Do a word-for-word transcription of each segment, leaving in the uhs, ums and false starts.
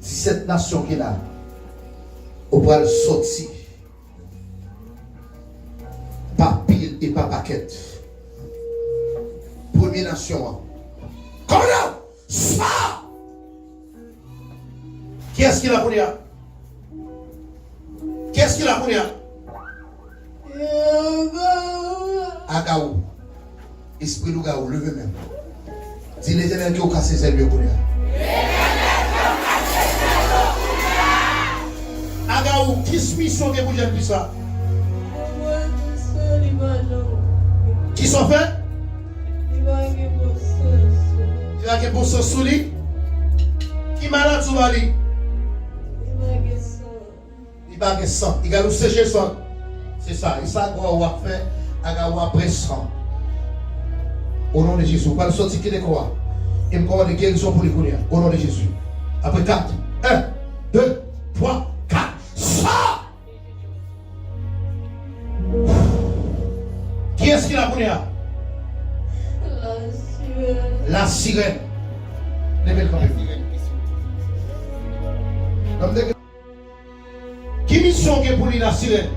Disèt nasyon ki la, ou pral sòti pa pil e pa pakèt. Premye nasyon an. Kòmandan! Sa! Kiyès ki la kounye a? Kiyès ki la kounye a? Agawou. Espri lougawou, leve men w. Di Letènèl ke w kase zèl yo kounye a. Agawou, ki misyon gen pou jèn fi sa? Kisa w fè? Li pa gen bon sans sou li. Ki maladi w ba li? Li pa gen san. Li pa gen san. Li gade w seche san. Se sa. E sa Agawou ap fè. Agawou ap pran san. O non de Jezi, ou pral sòti kite kò a. E m kòmande gerizon pou li kounye a. O non de Jezi. Apre kat. En, de, twa, kat. Sa! Kiyès ki la kounye a? Lasirèn. Lasirèn. Leve l kanpe. Ki misyon w gen pou li, Lasirèn?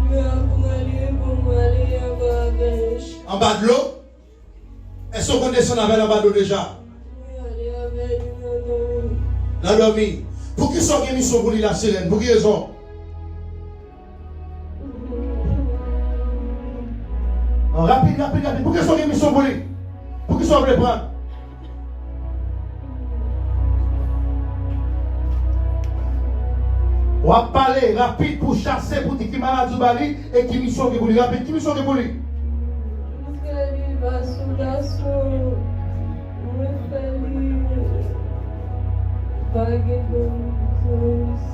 Mwen aprann li pou mwen ale anba avè. Anba dlo? Èske w konn desann avè l anba dlo deja? Mwen ale avè li nan dòmi. Nan dòmi. Poukisa w gen misyon pou li, Lasirèn? Pou ki rezon? Non, rapid, rapid, rapid. Poukisa w gen misyon pou li? Poukisa w vle pran? W ap pale rapid pou chase, pou di ki maladi w ba li e ki misyon w gen pou li. Rapid, ki misyon w gen pou li? Mwen fè li pa sou gason. Mwen fè li pa gen bon sans.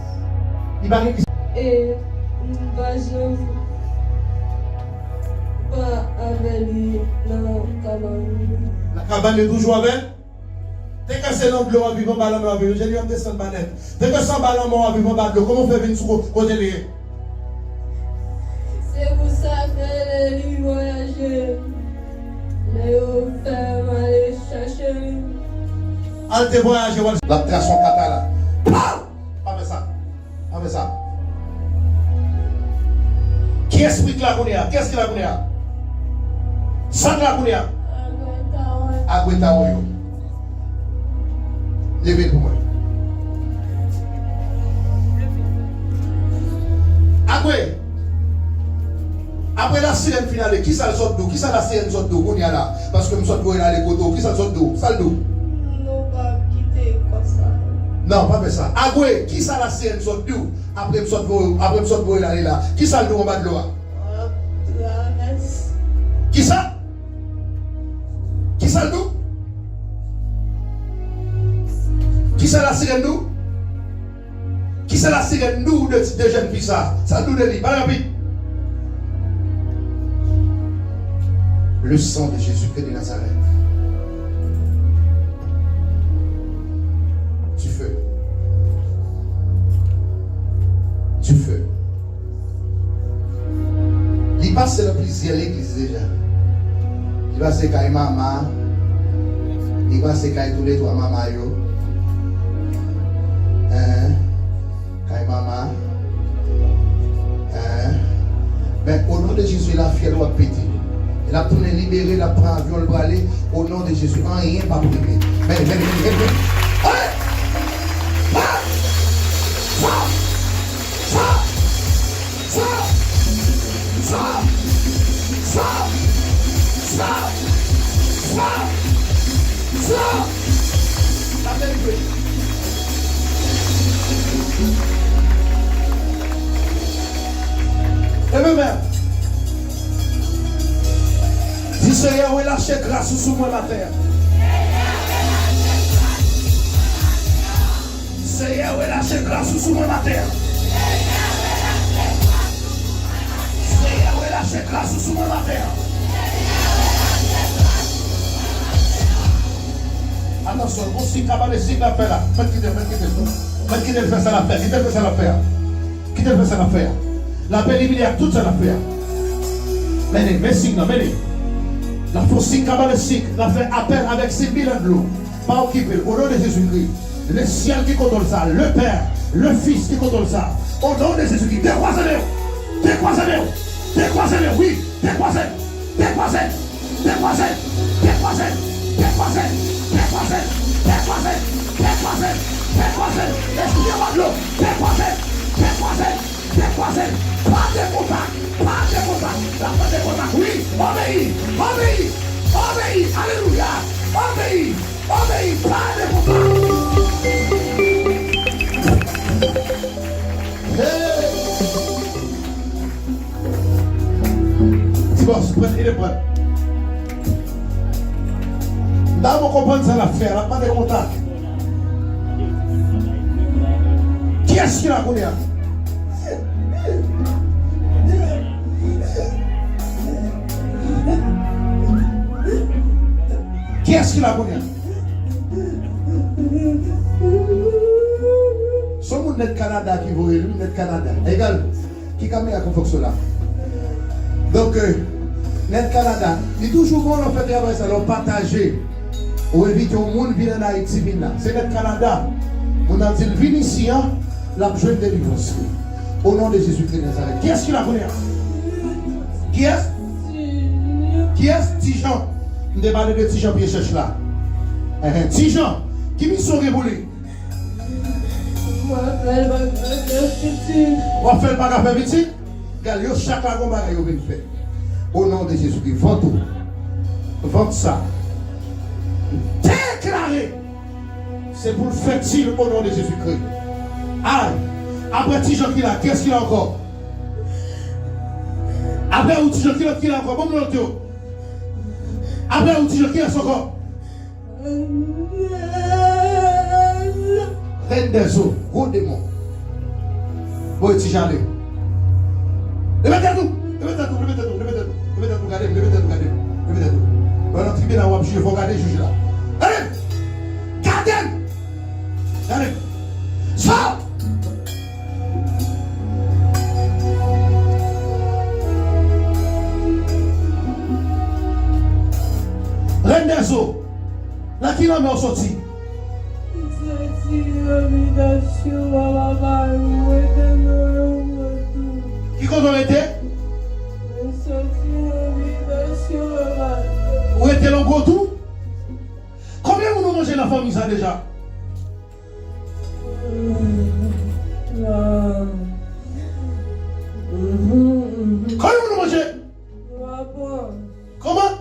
Li pa gen ki? E m pa janm pa avè li nan kabann li. Nan kabann li toujou avè l? Te ke se nan dlo w ap viv, anba lanmè w ap viv. Jezi ap desann pa nèt. Te ke se anba lanmè w ap viv, anba dlo, kòman w fè vin sou ko-, kote li ye? Se pou sa fè lè li vwayaje, lè yo fè m ale chache li. Al te vwayaje, w al. L ap trase yon kata la. Pow! Pa fè sa. Pa fè sa. Ki espri k la kounye a? Kiyès ki la kounye a? Sa k la kounye a? Agwe Tawo yo. Leve l pou mwen. Agwe. Apre Lasirèn fin ale, kisa l sot di w? Kisa Lasirèn sot di w kounye a la? Paske m sot voye l ale kote w. Kisa l sot di w? Sa l di w? Nou p ap kite konsa. Non, pa fè sa. Agwe, kisa Lasirèn sot di w? Apre m sot voye, apre m sot voye l ale la. Kisa l di w anba dlo a? W ap travèse. Kisa? Kisa l di w? Kisa Lasirèn di w? Kisa Lasirèn di w de, de jèn fi sa? Sa l di w de li? Pale rapid. Le sang de Jésus-Christ de Nazareth. Du feu. Du feu. Li pase nan plizyè legliz deja. Li pase kay Mama. Li pase kay toulètwa Mama yo. Hein? Kay Mama. Hein? Men, o non de Jezi, la fyèl w ap pete. L ap tounen libere, l ap pran avyon, l prale. O non de Jezi, anyen p ap rive. Men, men, men, men, men. Hey! Hey! Sa! Sa! Sa! Sa! Sa! Sa! Sa! Sa! Sa! Sa! Leve men. Di, Senyè, relache gras ou sou mwen maten an. Senyè, relache gras ou sou mwen maten an. Senyè, relache gras ou sou mwen maten an. Atansyon, gon siy, kabann e siy l ap fè la. Mèt kite l, mèt kite l. Mèt kite l fè sa l ap fè. Kite l fè sa l ap fè a. Kite l fè sa l ap fè a. L ap elimine ak tout sa l ap fè a. Mennen, men siy nan, mennen. N ap fè yon siy kabalistik, n ap fè apèl avèk senk mil an dlo. Pa okipe l, o non de Jezikri. Le syèl ki kontwòl sa, le Pè, le Fis ki kontwòl sa. O non de Jezikri, dekwaze men w! Dekwaze men w! Dekwaze men w, wi! Dekwaze l! Dekwaze l! Espri anba dlo, dekwaze l! Dekwaze l! Dekwaze l! Pa de kontak! Pa de kontak! L ap pran de kontak! Wi! Obeyi! Obeyi! Obeyi! Alelouya! Obeyi! Obeyi! Pa de kontak! Hey! Ti bòs, pran, ede pran. M ta renmen konprann sa l ap fè a, l ap mande kontak. Kiyès ki la kounye a? Kiyès ki la kounye a? Se yon moun nèt Kanada ki voye l, wi, nèt Kanada. Egal. Ki kamera k ap fonksyone la? Donk, euh, nèt Kanada, li toujou bon lè w fè travay sa, lè w pataje, ou envite yon moun vin ann Ayiti vin la. Se nèt Kanada, moun nan di l vin isi an, l ap jwenn delivrans li. O non de Jezikri de Nazarèt. Kiyès ki la kounye a? Kiyès? Kiyès? Ti Jan. M te pale de Ti Jan pye chèch la. Enhen. Ti Jan, ki misyon w gen pou li? Mwen fè l pa ka fè pitit. W ap fè l pa ka fè pitit? Gade, yo chak la gon bagay yo vin fè. O non de Jezikri, vant ou, vant sa, deklare, se pou l fètil o non de Jezikri. Ay, apre Ti Jan ki la, kiyès ki la ankò? Apre ou Ti Jan, ki lòt ki la ankò? Ban m lòt yo. Apre ou Ti Jan, kiyès ankò? Rèn dèzo, gwo demon. Voye Ti Jan ale. Leve tèt ou! Leve tèt ou! Leve tèt ou! Leve tèt ou! Leve tèt ou! Gade m! Leve tèt ou! Gade m! Leve tèt ou! Lè w nan tribinal w ap jije, fò w gade jij la. Gade m! Gade m! Gade m! Sòt! Rèn dèzo, nan ki lanmè w soti? M soti nan bitasyon, papa, m rete nan yon gwo twou. Ki kote w rete? M soti nan bitasyon, papa. Ou rete nan gwo twou? Konbyen moun ou manje nan fanmi sa deja? Konbyen moun ou manje? Kòman?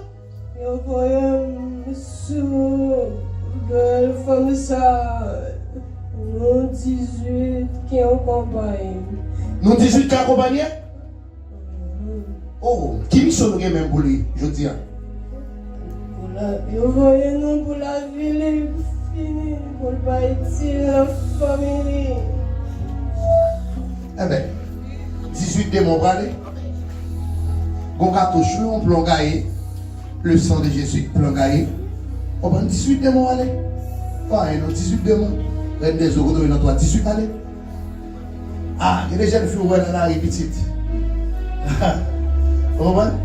Yo voye m sou bèl fanm sa, nou dizuit ki akonpaye. Nou dizuit ki akonpaye? Oh, ki misyon nou gen menm pou li jodi a? Pou la, yo voye nou pou lavi li fini, pou l pa itil nan fanmi li. Enben, dizuit demon prale. Gon katouch, wi, yon plon gaye. Le sang de Jésus, plon gaye. Konprann, dizuit demon ale. Pa anyen non, dizuit demon. Rèn dèzo, kote w ye nan twa, dizuit ale. Ah, gen de jèn fi w wè nan lari pitit. Ou konprann?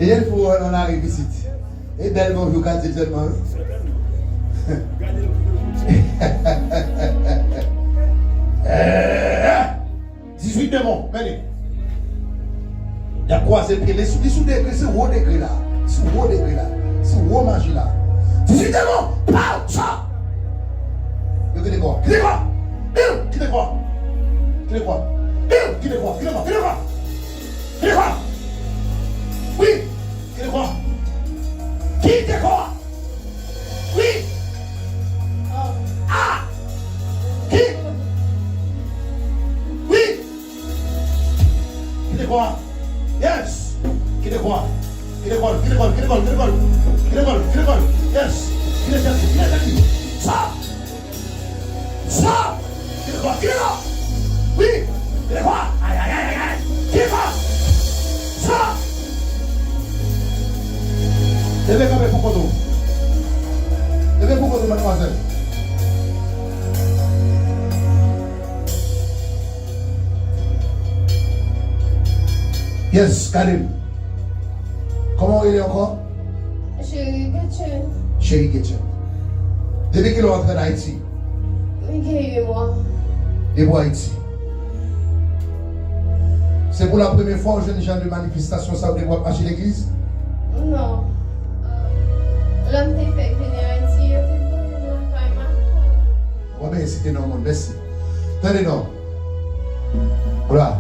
Gen jèn fi w wè nan lari pitit. E bèl bonjou ka di l sèlman, wi. Eh! Dizuit demon, men li. Y ap kwaze pye. Li sou, li sou degre, se wo degre la. Se wo degre la. Se wo maji la. Dizuit demon, pow, sa. Yo kite kò. Kite kò. Biw, kite kò. Kite kò. Biw, kite kò. Kite kò. Kite kò. Kite kò. Wi. Kite kò. Wi. Ah. Ki. Wi. Kite kò a. Yes. Kite kò a. Kite kò, kite kò, kite kò, kite kò. Kite kò, kite kò. Yes. Kite tèt li, kite tèt li. Sa. Sa! Kite kò, kite kò! Wi! Kite kò! Ay, ay, ay, ay, ay! Kite kò! Sa! Leve kanpe pou kont ou. Leve pou kont ou, madmwazèl. Yes, gade m. Kòman w rele ankò? Cheri Ketchen. Depi kilè w antre ann Ayiti? Mwen gen uit mwa. Depi w Ayiti. Se pou la premye fwa w jwenn jan de manifestasyon sa yo depi w ap mache legliz? Non. Lè m te fèk vini Ayiti, yo te voye m lakay madanm. Bon, men, si te nan moun, mèsi. Tande non. Glwa.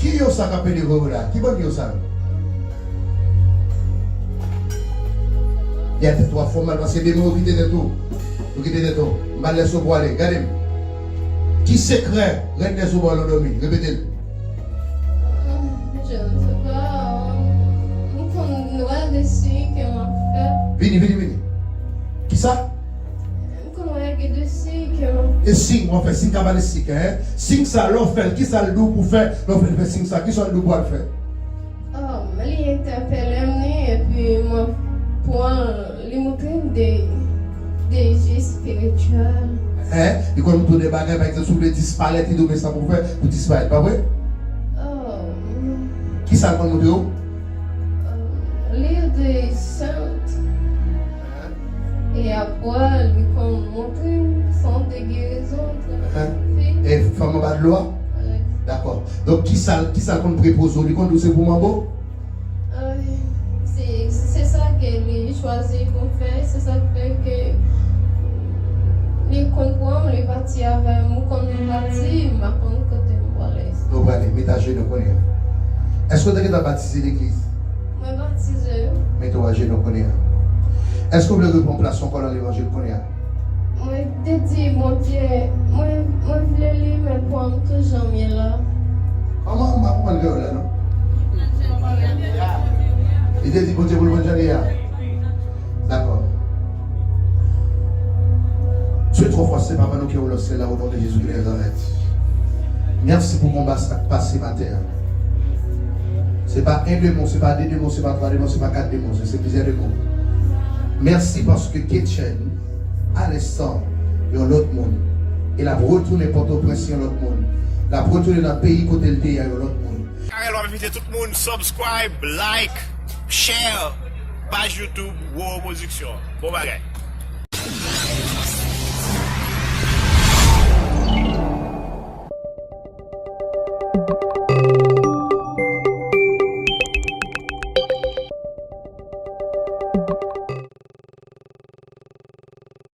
Ki yo sa k ap pede voye w la? Ki bann yo sa yo? Ya tèt w ap fè w mal paske demon yo kite tèt ou. Yo kite tèt ou. M pa lèse w pou ale. Gade m. Ki sekrè rèn dèzoba w lan dòmi? Repete l. Je ne sais pas. M konn wè de siy ke m ap fè. Vini, vini, vini. Kisa? M konn wè gen de siy ke m ap fè. E siy, w ap fè siy kabalestik, en? Siy sa, lè w fè l, kisa l di w pou fè? Lè w fin fè siy sa, kisa l di w pou al fè? Oh, li entèpele m, ni, epi mwen pran, li montre m de, de je espirityèl. Hein? Li konn montre w de bagay, pa egzanp, si w vle disparèt, li di w men sa pou w fè pou disparèt, pa vre? Oh, non. Kisa l konn montre w? Oh, li de sant. E apre, li konn montre m sant de gerizon. Hein? Wi. E fanm anba dlo a? Wi. Dakò. Donk, kisa, kisa l konn prepoze w? Li konn di w se pou manbo? Wi. Se, se sa ke li chwazi pou m fè. Se sa k fè ke li konn pran m, li pati avè m. M konn pati, m pa konn kote m prale. Nou prale, mete ajenou kounye a. Èske w te gentan batize legliz? Mwen batize. Mete w ajenou kounye a. Èske w vle repran plas ou ankò nan levanjil kounye a? Mwen te di Bondye, mwen, mwen vle li, men pran m tou jan m ye la. Kòman? M pa konprann kreyòl la, non. Li te di Bondye pou l pran jan li ye a. Dakò. Dieu trop fort, se pa nou ki ou lòs, se la o non de Jezi ki Nazarèt. Mèsi pou konba sa k pase maten an. Se pa en demon, se pa de demon, se pa twa demon, se pa kat demon, se, se plizyè demon. Mèsi paske Ketchen, a lenstan, yon lòt moun. E l ap retounen Pòtoprens yon lòt moun. L ap retounen nan peyi kote l te ye a yon lòt moun. Karèl, w ap envite tout moun subscribe, like, share paj YouTube Roro Production. Bon bagay.